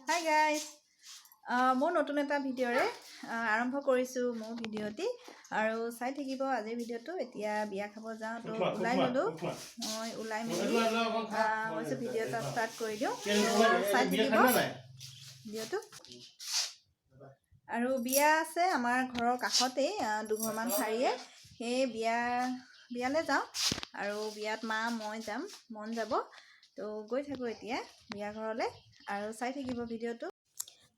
Hi guys, মোৰ নতুন এটা ভিডিঅ'ৰে আৰম্ভ কৰিছোঁ মোৰ ভিডিঅ'টি আৰু চাই থাকিব আজিৰ ভিডিঅ'টো। এতিয়া বিয়া খাব যাওঁ, তো ওলাই গ'লোঁ মই। ওলাই মেলি মই ভিডিঅ' এটা ষ্টাৰ্ট কৰি দিওঁ, চাই থাকিব ভিডিঅ'টো। আৰু বিয়া আছে আমাৰ ঘৰৰ কাষতেই, দুঘৰমান শাৰীয়ে। সেই বিয়ালৈ যাওঁ আৰু বিয়াত মা মই যাম, মন যাব। তো গৈ থাকোঁ এতিয়া বিয়া ঘৰলৈ আৰু চাই থাকিব ভিডিঅ'টো।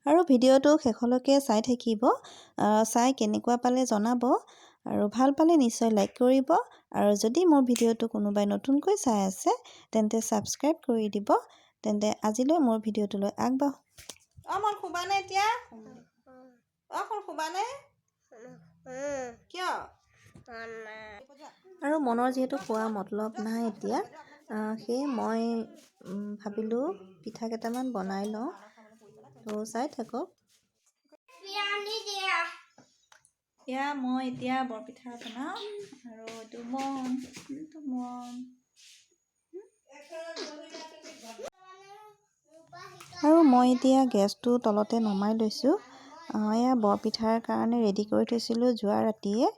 আৰু ভিডিঅ'টো শেষলৈকে চাই থাকিব, চাই কেনেকুৱা পালে জনাব আৰু ভাল পালে নিশ্চয় লাইক কৰিব। আৰু যদি মোৰ ভিডিঅ'টো কোনোবাই নতুনকৈ চাই আছে, তেন্তে ছাবস্ক্ৰাইব কৰি দিব। তেন্তে আজিলৈ মোৰ ভিডিঅ'টোলৈ আগবাঢ়ো। অঁ মন, শুবানে এতিয়া? অঁ সোণ, শুবানে কিয়? আৰু মনৰ যিহেতু খোৱা মতলব নাই এতিয়া, সেয়ে মই ভাবিলোঁ পিঠা কেইটামান বনাই লওঁ। তো চাই থাকক। এয়া মই এতিয়া বৰপিঠা বনাম আৰু এইটো মন, এইটো মন। আৰু মই এতিয়া গেছটো তলতে নমাই লৈছোঁ। এয়া বৰপিঠাৰ কাৰণে ৰেডি কৰি থৈছিলোঁ যোৱা ৰাতিয়ে।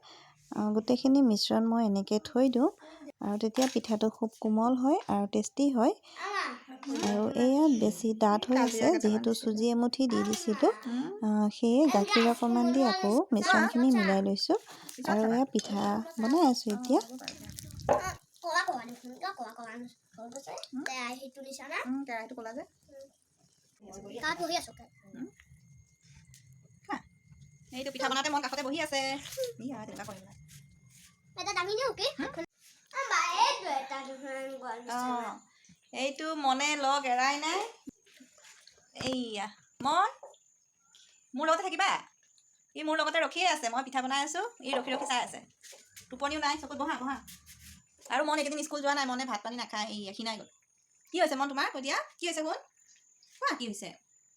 গোটেইখিনি মিশ্ৰণ মই এনেকৈ থৈ দিওঁ আৰু তেতিয়া পিঠাটো খুব কোমল হয় আৰু টেষ্টি হয়। আৰু এয়া বেছি ডাঠ হৈ আছে, যিহেতু চুজি এমুঠি দি দিছিলোঁ, সেয়ে গাখীৰ অকণমান দি আকৌ মিশ্ৰণখিনি মিলাই লৈছোঁ আৰু এয়া পিঠা বনাই আছোঁ এতিয়া। এইটো পিঠা বনাওঁতে মন কাষতে বহি আছে। এইটো মনে লগ এৰাই নাই। এইয়া মন, মোৰ লগতে থাকিবা। ই মোৰ লগতে ৰখিয়ে আছে, মই পিঠা বনাই আছোঁ, ই ৰখি ৰখি চাই আছে। টোপনিও নাই চকুত। বহা বহা। আৰু মন এইকেইদিন স্কুল যোৱা নাই, মনে ভাত পানী নাখায়। এইয়া ক্ষীণাই গ'ল। কি হৈছে মন তোমাৰ? কৈ দিয়া, কি হৈছে সোণ? কোৱা, কি হৈছে?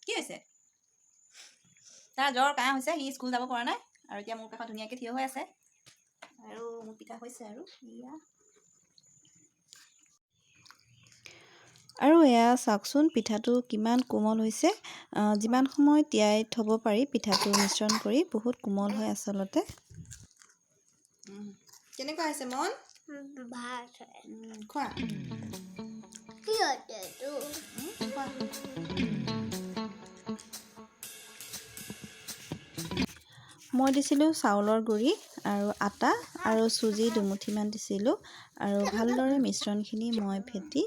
কি হৈছে? তাৰ জ্বৰ কাহ হৈছে, সি স্কুল যাব পৰা নাই আৰু এতিয়া মোৰ কাষত ধুনীয়াকৈ থিয় হৈ আছে। আৰু মোৰ পিঠা হৈছে আৰু এয়া। আৰু এয়া চাওকচোন, পিঠাটো কিমান কোমল হৈছে। যিমান সময় তিয়াই থ'ব পাৰি পিঠাটো মিশ্ৰণ কৰি, বহুত কোমল হয় আচলতে। কেনেকুৱা হৈছে মন? খোৱা। মই দিছিলোঁ চাউলৰ গুড়ি আৰু আটা আৰু চুজি দুমুঠিমান দিছিলোঁ আৰু ভালদৰে মিশ্ৰণখিনি মই ফেটি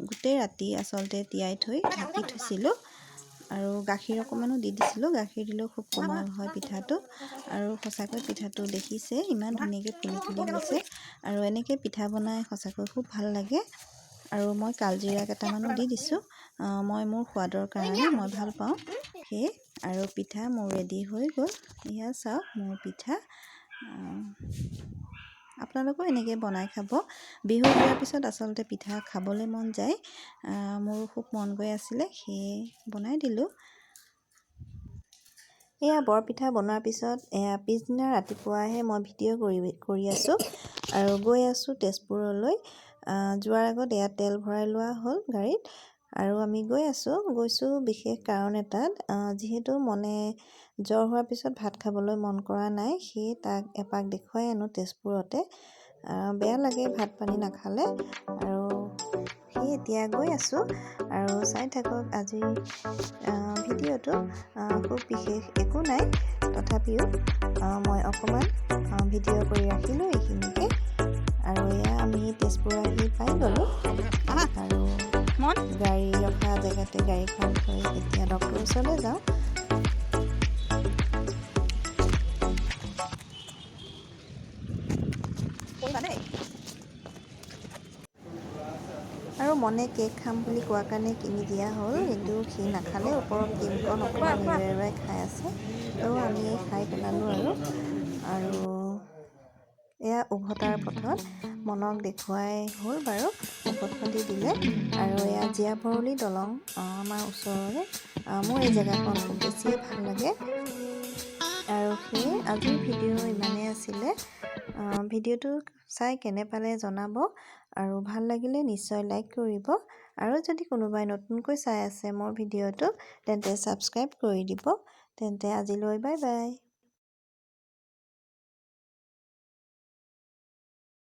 গোটেই ৰাতি আচলতে তিয়াই থৈ ঢাকি থৈছিলোঁ। আৰু গাখীৰ অকণমানো দি দিছিলোঁ। গাখীৰ দিলেও খুব কোমল হয় পিঠাটো। আৰু সঁচাকৈ পিঠাটো দেখিছে, ইমান ধুনীয়াকৈ ফুলি ফুলি গৈছে। আৰু এনেকৈ পিঠা বনাই সঁচাকৈ খুব ভাল লাগে। আৰু মই কালজিৰা কেইটামানো দি দিছোঁ, মই মোৰ সোৱাদৰ কাৰণে মই ভাল পাওঁ সেয়ে। আৰু পিঠা মোৰ ৰেডি হৈ গ'ল। এয়া চাওক মোৰ পিঠা। আপোনালোকেও এনেকৈ বনাই খাব। বিহু যোৱাৰ পিছত আচলতে পিঠা খাবলৈ মন যায়। মোৰো খুব মন গৈ আছিলে, সেয়ে বনাই দিলোঁ। এয়া বৰপিঠা বনোৱাৰ পিছত এয়া পিছদিনা ৰাতিপুৱাহে মই ভিডিঅ' কৰি আছোঁ আৰু গৈ আছোঁ তেজপুৰলৈ। যোৱাৰ আগত এয়া তেল ভৰাই লোৱা হ'ল গাড়ীত আৰু আমি গৈ আছোঁ। গৈছোঁ বিশেষ কাৰণ এটাত, যিহেতু মনে জ্বৰ হোৱাৰ পিছত ভাত খাবলৈ মন কৰা নাই, সেয়ে তাক এপাক দেখুৱাই আনো তেজপুৰতে। বেয়া লাগে ভাত পানী নাখালে। আৰু সেয়ে এতিয়া গৈ আছোঁ আৰু চাই থাকক আজিৰ ভিডিঅ'টো। খুব বিশেষ একো নাই, তথাপিও মই অকণমান ভিডিঅ' কৰি ৰাখিলোঁ এইখিনিকে। আৰু এয়া আমি তেজপুৰ আহি পাই গ'লোঁ আৰু গাড়ী ৰখা জেগাতে গাড়ীখন থৈ এতিয়া ডক্টৰৰ ওচৰলৈ যাওঁ। আৰু মনে কেক খাম বুলি কোৱাৰ কাৰণে কিনি দিয়া হ'ল, কিন্তু সি নাখালে। ওপৰৰ ক্ৰীমকণ অকণমান এৰুৱাই খাই আছে, তো আমি খাই পেলালোঁ। আৰু আৰু এয়া উভতাৰ পথত মনক দেখুৱাই হ'ল বাৰু, ঔষধ পাতি দিলে। আৰু এয়া জীয়াভৰলী দলং আমাৰ ওচৰৰে। মোৰ এই জেগাখন খুব বেছিয়ে ভাল লাগে। আৰু সেয়ে আজিৰ ভিডিঅ' ইমানেই আছিলে। ভিডিঅ'টো চাই কেনে পালে জনাব আৰু ভাল লাগিলে নিশ্চয় লাইক কৰিব আৰু যদি কোনোবাই নতুনকৈ চাই আছে মোৰ ভিডিঅ'টো, তেন্তে ছাবস্ক্ৰাইব কৰি দিব। তেন্তে আজিলৈ বাই বাই।